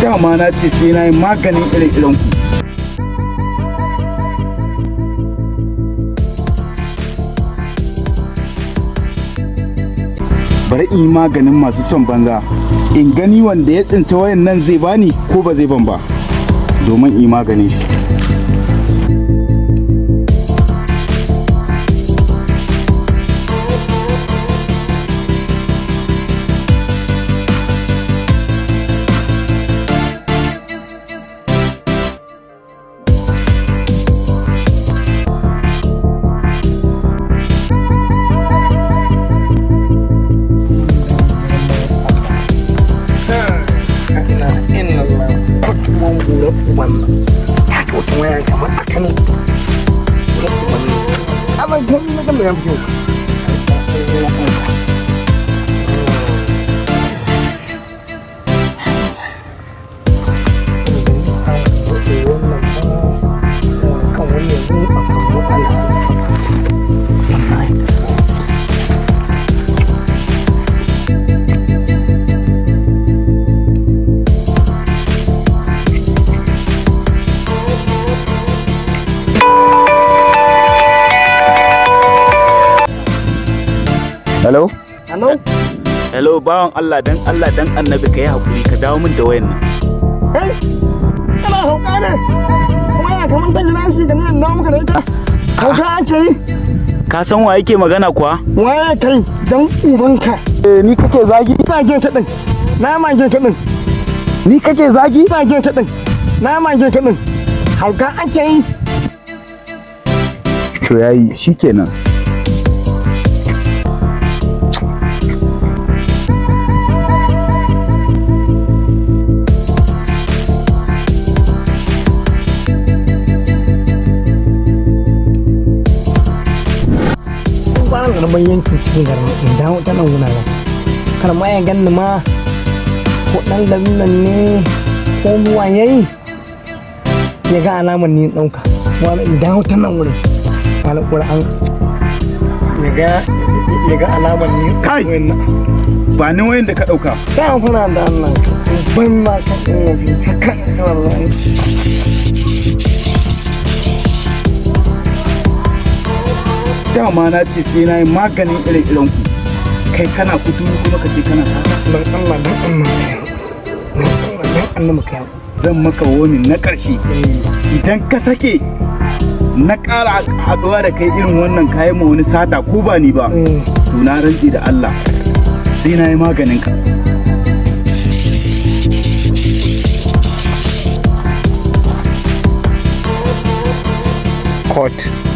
Dama na ce sai na yi maganin irin ku. Bari in yi maganin masu son banza, in gani wanda ya tsinta wayan nan zai bani ko ba zai ban ba, domin in yi maganin shi. Hello? Hello? Hello, bawan Allah, dan Allah dan Annabi ka yi hakuri ka dawo min da wayan nan. Kai, kana hauka ne? Kuma yana kamar ta gilashi da niyan dawo maka da ita. Hauka ake yi? Ka san wa yake magana kuwa? Waye kai dan ubanka? Eh, ni kake zagi? Zage ka din. Na mage ka din. Ni kake zagi? Zage ka din. Na mage ka din. Hauka ake yi? To yayi, shikenan. Kwanan yankin cikin garin in dawo ta nan wuraren kar ma ya ganni ma ko ɗan garin nan ne ko ruwa yayi ya ga alamar ni ɗauka wani in dawo ta nan wurin wani ƙur'an ya ga alamar ni. Kai! Ba ni wayan da ka ɗauka. Ta fara da Allah ban ma ka ɗin haka kana da. Dama na ce sai na yi maganin irin ku. Kai kana kuturu kuma ka ce kana sata. Dan Allah dan Allah dan Allah dan Allah ka. Zan maka wani na ƙarshe. Idan ka sake na ƙara haɗuwa da kai irin wannan kayan ma wani sata ko ba ni ba, to na rantse da Allah sai na yi maganin ka. Court.